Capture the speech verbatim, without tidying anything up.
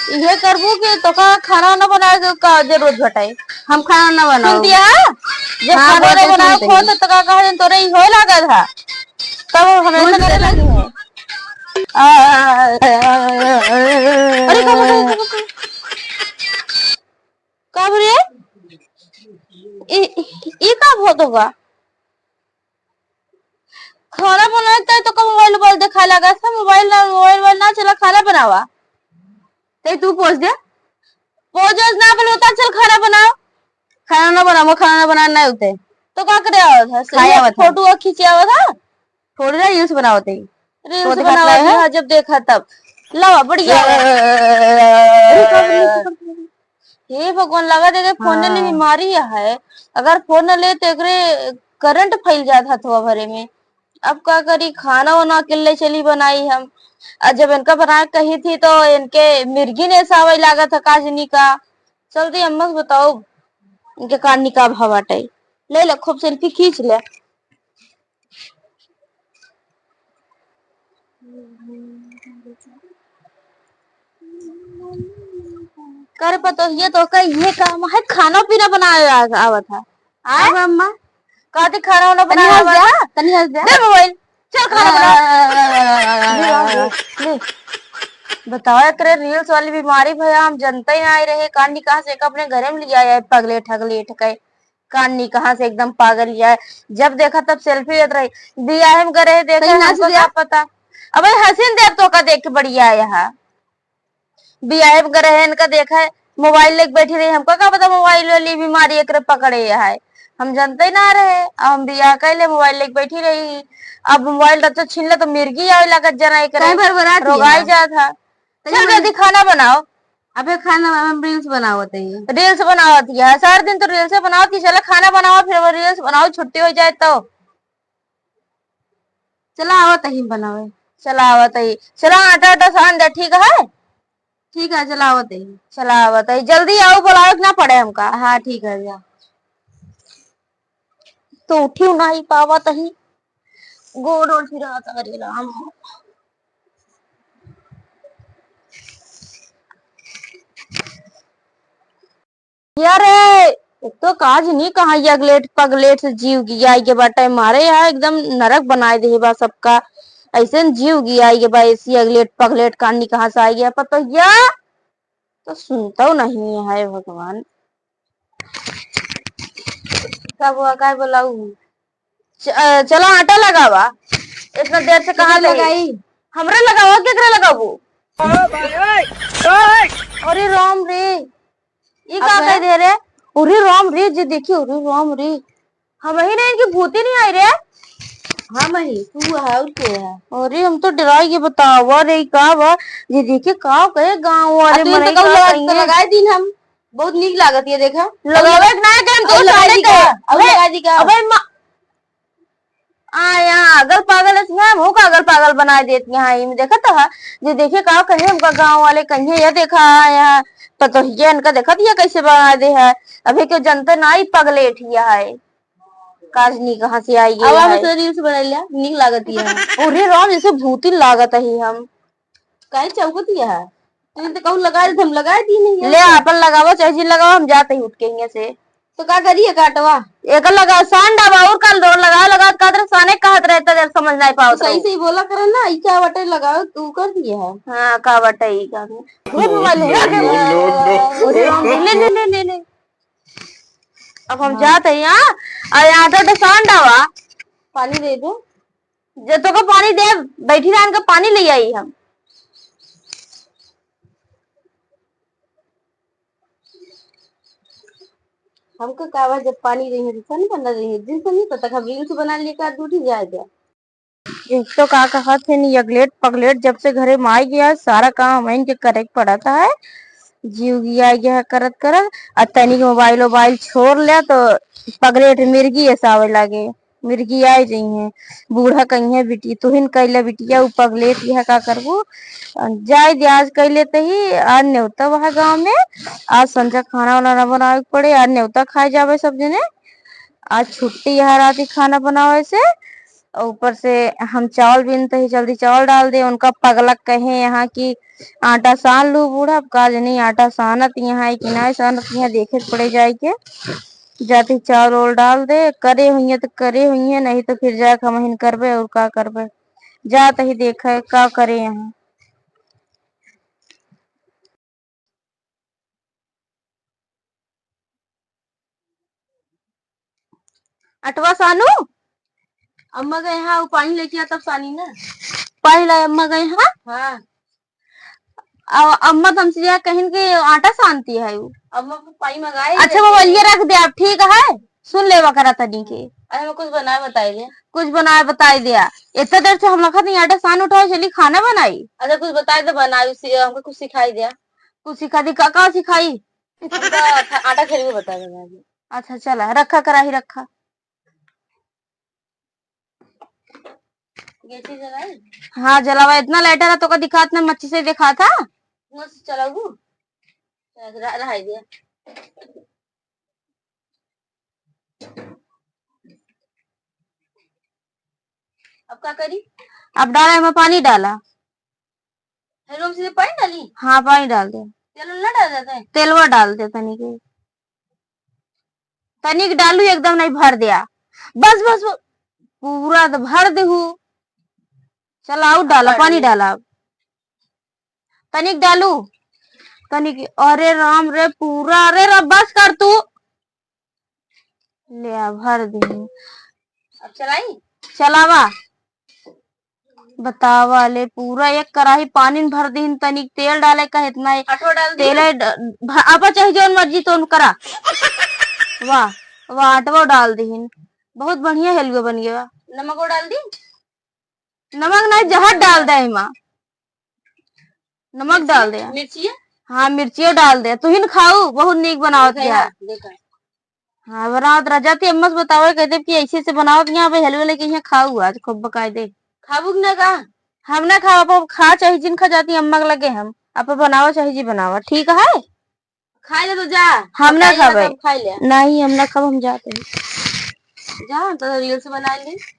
इहे करबू कि तोका खाना वाना बनावे के का जरूरत बटाई? हम खाना ना बनाओ। सुन दिया? जब हाँ, खाना ना बनावे को तो का कहा तोरे इहो लागत है। तब हम ऐसा करे लगी है। अरे, का बोले? का बोले? ई, ई का होत होगा? खाना बनाए तै तो का मोबाइल, मोबाइल देखा लगा था, मोबाइल ना, मोबाइल, मोबाइल ना चला, खाना बनावा। तै तू पोज दे। पोज ओज ना बोलो, उतार चल खाना बनाओ। खाना ना बनाओ, खाना ना बनाना है उते। तो का करे आवत है? खाए आवत है। फोटो खींचे आवत है? थोड़ी ना reels बनावत है। Reels बनावत है, जब देखा तब। लावा, बढ़िया। अरे, कब नहीं, कब नहीं? हे भगवान, लगा दे के फोन ले हाँ। बीमारी है। अगर फोन न ले तो एकरे करंट फैल जात हथवा भरे में। अब का करी, खाना वाना अकेले चली बनाई हम। आ जब इनका बना के कही थी तो इनके मिर्गी ने सावे लागत है काजनी का। चल दी अम्मा से बताओ इनके काजनी का भाव बाटे। ले ले, खूब selfie खींच ले। कर पतोहिया तो का ये काम है, खाना पीना बनाए आ-, आवत है। आय? अब अम्मा, कहती खाना वाना तनी बनाए हंस आवत जा, है। तनी हंस जा। दे मोबाइल, चल खाना बना। आ, ले, ले। बताओ, एकरे reels वाली बीमारी भैया, हम जनते ही ना आए रहे, कान निकाह से एक अपने घरे में लिया आए, पगले ठगले ठके। कान निकहा से एकदम पागल ही है। जब देखा तब selfie लेत रही। बियाहे में गए रहे, देखा कहीं नाच हमको दिया? का पता। अबे हसीन देख तो का देख के बढ़िया है यहाँ। बियाहे में गए रहे, इनका देखा है, मोबाइल लेके बैठी रही, हमको का पता मोबाइल वाली बीमारी एकरे पकड़े है। हम जनते ही ना रहे, अब हम बियाह कैले मोबाइल लेके बैठी रही। अब मोबाइल रखते छीन ले तो मिर्गी आवे लागत जना एकरे। कई बार बरात रोगाई है। जात है। तो चल जल्दी खाना बनाओ। अबे खाना में हम reels बनावत हई। Reels बनावत हिया, सारा दिन तो reels बनावत ही, चला खाना बनावा, फिर वो reels बनाओ, छुट्टी हो जाए तो। चला आवत हई बनावे। चला आवत हई, चला आटा आटा सान दे, ठीक है? ठीक है, चला आवत हई। चला आवत हई, जल्दी आओ, बुलावे के ना पड़े हमका। हाँ, ठीक है, जा। तो उठी नहीं पावत ही, गोड़ ओड़ पिरात, अरे राम। यारे, एक तो काज नहीं कहा, ये अगलेट पगलेट से जीव गिया, ये बाटे मारे यहाँ एकदम नरक बनाए दे बा सबका। ऐसे न जीव गिया, ये बा ऐसी अगलेट पगलेट कानी कहाँ से आई गया पतोहिया, तो सुनता नहीं है भगवान। का बुआ, का बोलाऊ? च-, अ, चला आटा लगावा, इतना देर से कहाँ केकरे लगाई? हमरे लगावा, केकरे लगाबू? अरे राम रे, ई का अबे? कह दे रे? अरे राम रे, जे देखी, अरे राम रे, हम ही नहीं, इनकी भूती नहीं आई रे। हम ही, तू है और के है? अरे हम तो डराई के बतावा रे, का बा? जे देखे का कहे गाँव वाले, आ तू मनई तो का लगा, कहिए? तो लगाए दिन हम। बहुत नीक लागत ये, देखा। लगावे के ना, एकदम और तो लगाई दी का? और अबे, लगाई दी का? अबे मा-, आ, यहाँ अगल पागल है, यहाँ हमहू का अगल पागल बनाए देत यहाँ, इमे देखत ह, जे देखे का कहे हमका गाँव वाले कहिए, ये देखा, यहाँ पतोहिया इनका देखत ये कैसे बनाए दे है, अभी क्यों जनते ना, ई पगलेट ही है, काज नी कहाँ से आई अब गई हम है। ऐसे reels बना लिया, नीक लागत ये है। अरे राम, जैसे भूतिन लागत ही हम। काहे चौकत ये है? तू तो कहूँ लगा दे, हम लगा दी नहीं है। ले, आपन लगावा, चाहे जिन लगावा, हम जाते ही उठ के हियाँ से। तो का करिए काटवा? एकर लगा, सान डाबा, और काल रोड लगा, लगा, का तरह साने कहत रहता, जब समझ नहीं पावत तो सही रहो। सही बोला करे ना, ई का बटे लगाओ, तू कर दिए है। हाँ, का बटे ई का? ये मोबाइल है, no, no, no। अरे राम, ले, ले, ले, ले, ले। अब हम हाँ। जाते हैं यहाँ, और यहाँ तो सान डाबा। पानी दे दो। जे तोके पानी देब, बैठी रह, इनका पानी ले आई हम। हमका का बा, जब पानी रही है, तो सन बना रही है, दिन से नहीं पता, हम reels बना लिए का, दूठी जाए जा। एक तो का कहत है, नी अगलेट पगलेट जब से घरे में आई गया, सारा काम हम इनके करे के पड़त है। जीव गिया गया है करत करत, आ तनिक मोबाइल वोबाइल छोड़ ले तो पगलेट मिर्गी ऐसा आवे लागे। मिर्गी आए जइहें, बूढ़ा कहिहें, "बिटी, तुहिन कइले बिटिया, उ पगलेट यह का करबू?" जाए दे, आज कइ लेते ही, आज नेवता बा गाँव में, आज संझा खाना वाना ना बनावे के पड़े, आज नेवता खाए जावे सब जने, आज छुट्टी यह राती खाना बनावे से। और ऊपर से हम चावल बीनत ही, जल्दी चावल डाल दे। उनका पगला कहे यहाँ कि आटा सान लू बूढ़ा, अब का जनी आटा सानत यहाँ है कि ना सानत यहाँ देखे के पड़े जाए के। जाती चावल ओल डाल दे, करे हुइये तो करे हुइये, नहीं तो फिर जाके हमहिन करबे और का करबे। जात ही देखे का करे यहाँ। अटवा सानू? अम्मा गए हाँ, वो पानी लेके आ तब सानी ना। पानी लाए अम्मा गए हाँ? हाँ। अ-, अम्मा तो हमसे यह कहिन कि आटा सानती है वो। अम्मा को पानी मंगाए अच्छा, लेके। मोबाइल रख दे आप, ठीक है? सुन लेवा करा तनी के। अरे, हमें कुछ बनाए बताई दे। कुछ बनाए बताई दिया। इतना देर से हम लोग खाते आटा सान उठाओ, चली खाना बनाई। अच्छा, कुछ बताई दे, बनाई, उसी, हमको कुछ सिखाई दिया। कुछ सिखा दी, का, का सिखाई? हमको आटा, आटा खेल के बता दे भाभी। अच्छा, चला, रखा कराही, रखा। गैसी जलाई? हाँ, जलावा, इतना लाइटर है, तो का दिखात ना, मच्छी से दिखात है। मस्त चलाऊ। रह, रह दिया। अब का करी? अब डाला, एमा पानी डाला। हेलो, हम सीधे पानी डाली? हाँ, पानी डाल दे। तेल ना डाल देते? तेलवा डाल दे तनी के। तनिक डालू, एकदम नहीं भर दिया। बस, बस, बस। पूरा तो भर देहू। चल, आऊ डाला, पानी डाला। तनिक डालू, तनिक, अरे राम रे, पूरा, अरे राम, बस कर तू। ले आ, भर दीन। अब चलाई? चलावा। बतावा ले, पूरा एक कराही पानी भर दीन, तनिक तेल डाले का इतना है। अठवा डाल दी? तेल है, ड-, भ-, आपा चाहे जौन मर्जी तौन करा। वाह, वाह, अटवा डाल दीन। बहुत बढ़िया हलवा बन गया। नमक वो डाल दी? नमक नहीं, जहर डाल दे एमा। नमक डाल दे। मिर्चिया? हाँ, मिर्चियो डाल दे। तुहिन खाऊ, बहुत नीक बनावत देखा है। देखा। हाँ, बनावत रह जाती। अम्मा से बतावे, कहते कि ऐसे ऐसे बनावत यहाँ पे हलवे लेके यहाँ खाऊ आज खूब बकायदे। खाबू कि ना का? हम ना खाओ, अब खा चाहे जिन खा जाती अम्मा के लगे हम। आप बनावा चाहे जी बनावा, ठीक है? खाए ले तो जा। हम ना खाए ले खाबे। तब खाए ले। नहीं, हम ना खाब, हम जाते हैं। जा, हम तो रील्स बना ले।